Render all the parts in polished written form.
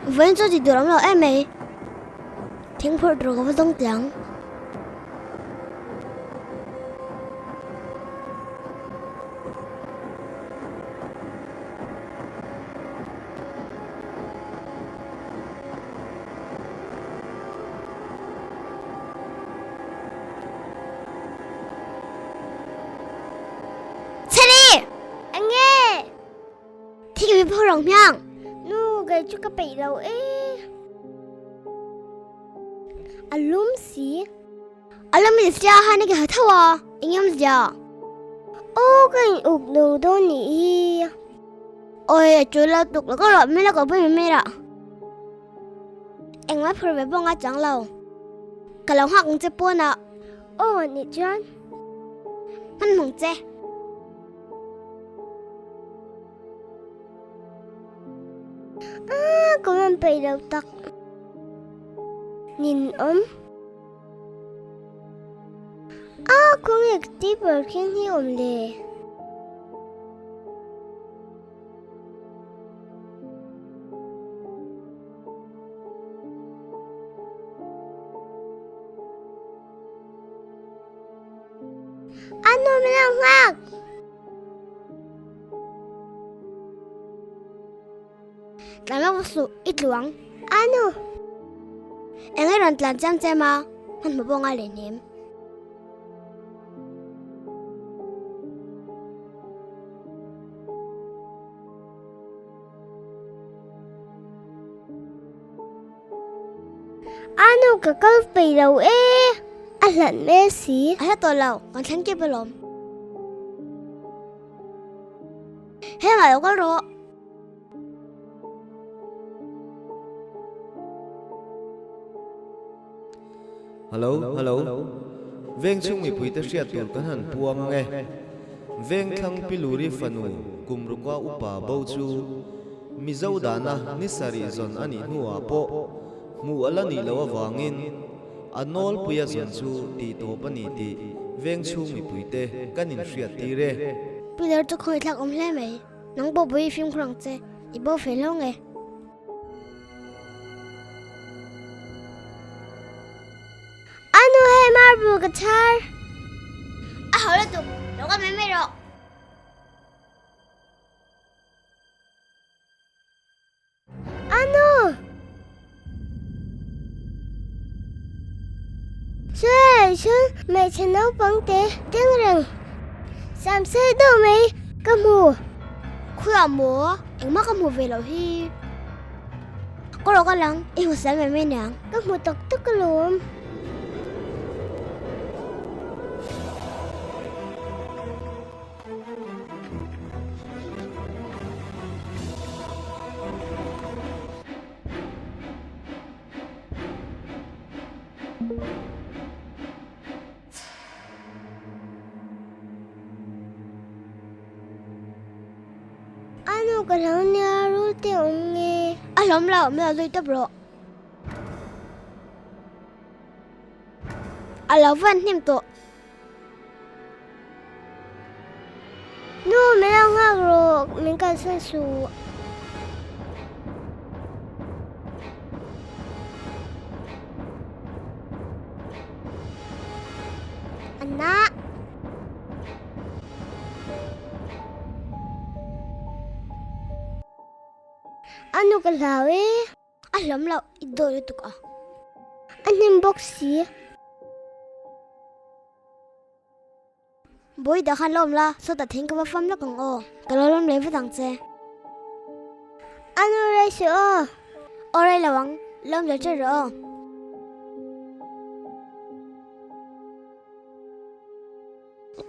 Vawiin chu ti tur awm lo em mai. Thing phurh tur ka va zawng teh ang. Chheli! Enge? Thi ka mi phur ang hmiang. Nu, kei chu ka peih lo e. A lum si. A lum in sia han ka ha tho a, eng em zia. Aw, ka in uk lo dawn nih hi. Oi, a chu lo tuk lo ka rawh mi la ka pui mi ra. Engmah phur ve pawh nga chang lo. Ka lo nghak ang che pawn ah. Aw, nih chuan. Hman hmang che. Ah, ka rawn peih lo tak. Nin awm. Ah, khawnge ka table kheng hi awm le. A nu min lo nghak. Tlan lawk suh i tluang. A nu. Eng i rawn tlan chiam chem a, hmanhmawh pawh ngai leh hnem. A nu ka kal peih lo e, a hlat hmel si. A hla tawh lo, kan thleng kep alawm. Hengah lo kal rawh. Hello, hello. Veng chhung mipuite hriat tur kan han puang ang e. Vengthlang Piluri fanu kum rukua upa bo chu Mizo dana ni sarih zawn a nih hnuah pawh hmuh a la nih loh avangin a nawlpuia zawn chu tih tawp a ni tih veng chhung mipuite kan inhriat tir e. Pilar chu khawi thlak awm hle mai. Nang pawh pawh i fimkhur ang che, i bo fe hlawng e. A nu hei marble ka chhar. A hau lutuk, lo kal mai mai rawh. A nu! Chuai chuan hmeichhe naupang te ding reng sam sei deuh mai ka hmu. Khuiah maw? Engmah ka hmu ve loh hi. Ka rawh ka lang, i hmu sel mai mai niang. Ka hmu tak tak alawm. A nu ka hlau nia rul te awm nge. A hlawm lo, min lo zui tawp rawh. A lo van hnim tawh. Nu, min lo nghak rawh, min kalsan suh. Anna. A nu ka hlau e. A hlawm loh i dawi lutuk a. A hnim bawk si. Bawi dah khan la awm la, sawtah thing ka va fam lawk ang aw. Ka lo lawm leh vat ang che. A nu rei suh aw. Aw rei lo ang, lawm leh ṭeuh rawh aw.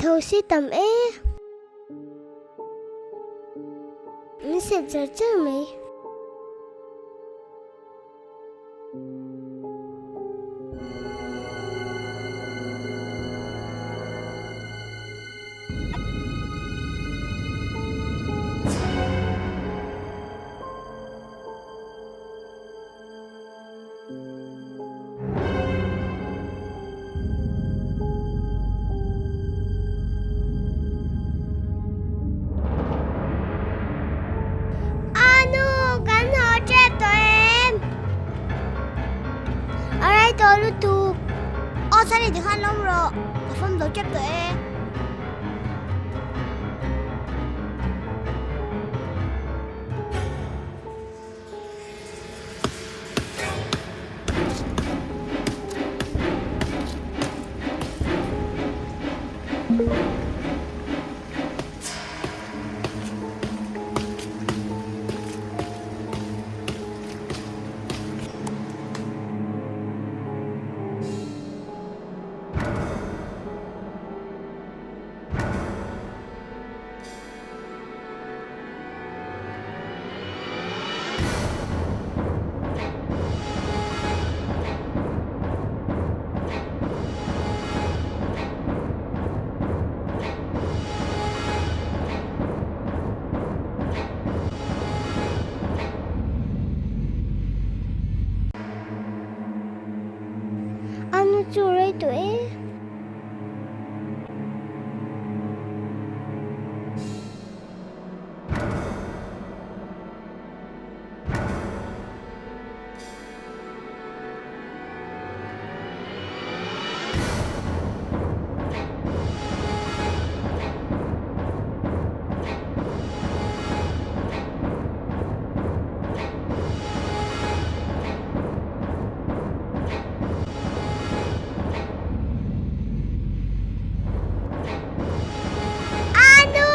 Tho si tam e. Min seh char char mai. Anu! Chhani tikhan lawm rawh, ka fawm zo tep tawh e. A nu chu rei tawh e. Anu!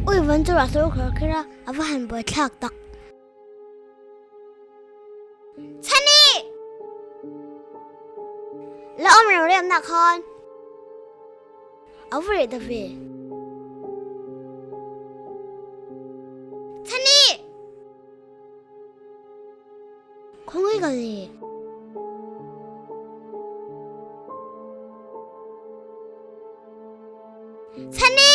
Ui van chu rah sawr khawr kher a, a va han buai thlak tak. Chhani! La awm reng reng nak khan. A va reh ta ve. Chhani! Khawngaih ka le. Chhani!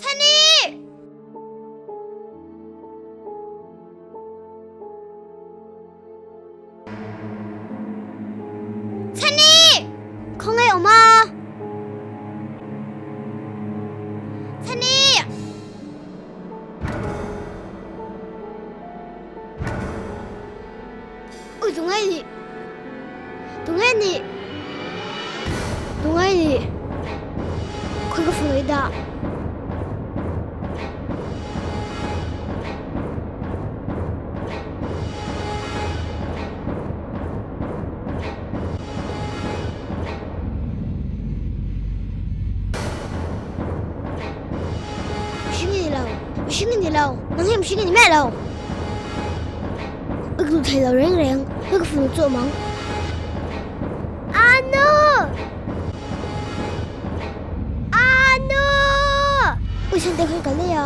Chhani! Chhani! Khawngaih awm a! Chhani! Ui tungai ni. Tungai ni. Tungai ni. Khoi ka fung dah. Mihring i ni lo. Mihring i ni lo. Nang hi mihring i ni miah lo. Ka duh thei lo reng reng. Ka ka fanu chu awm ang. Anu! Anu! Ui chhan te khan ka lei a.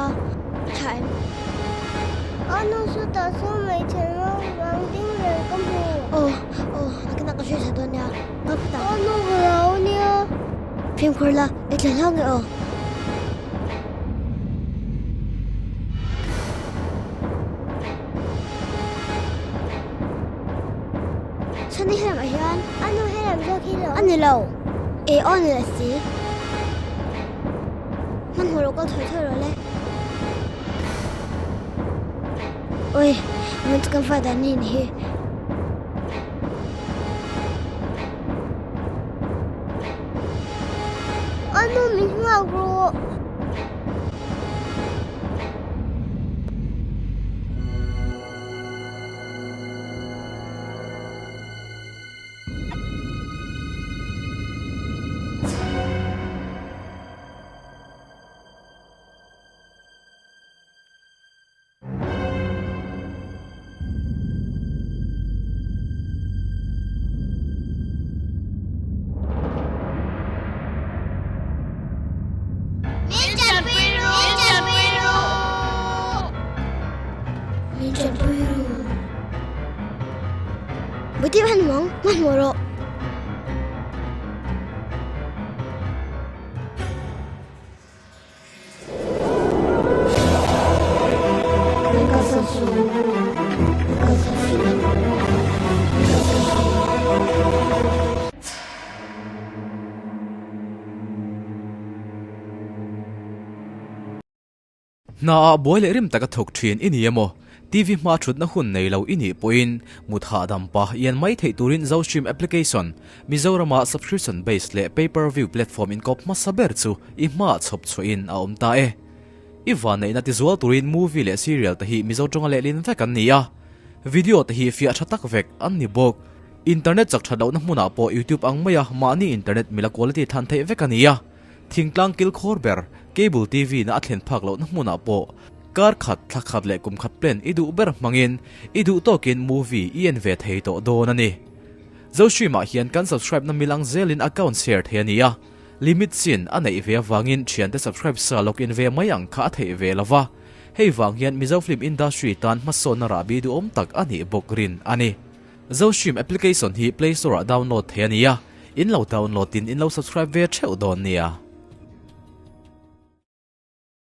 A tha em? Anu chutah sawn hmeichhe naupang ding reng ka hmu. Aw, aw, nakinah ka hria tha dawn nia. Ka phu tak. Anu ka lo nia. Fimkhur la, i tla hlau nge aw. Chhani helamah hian. A nu helam zawk hi lo. A ni lo. E aw ni la si. Hmanhmawh rawh kal thawi thawi rawh le. Oi, mun chu kan fa dan ni ni hi. A nu min nghak rawh. Hna ah buai leh rim taka thawk thin i ni emaw, TV hma thutna hun nei lo i nih pawhin mut hahdam pah ian mai theih turin Zostream application, Mizorama subscription based leh pay per view platform inkawp hmasa ber chu i hmaah chhawp chhuahin a awm ta e. I vanneihna tizual turin movie leh serial te hi Mizo tawnga lehlin vek an ni a, video te hi fiah tha tak vek an ni bawk. Internet chak that lohna hmunah pawh YouTube ang maia mahni internet mila quality thlan theih vek a ni a. Thingtlang kilkhawr ber, cable TV na a thlen phak lohna hmunah pawh kar khat, thla khat leh kum khat plan i duh ber hmangin i duh tawkin movie i en ve thei tawh dawn a ni. Zostream-ah hian kan subscribe na milang zelin account share thei a ni a, limit chin a neih ve avangin thiante subscribe sa login ve mai ang kha a theih ve lo va, hei vang hian Mizo film industry tan hmasawnna rahbi duhawm tak a nih bawk rin a ni. Zostream application hi Play Store-ah download thei a ni a, in lo download in in lo subscribe ve theuh dawn nia.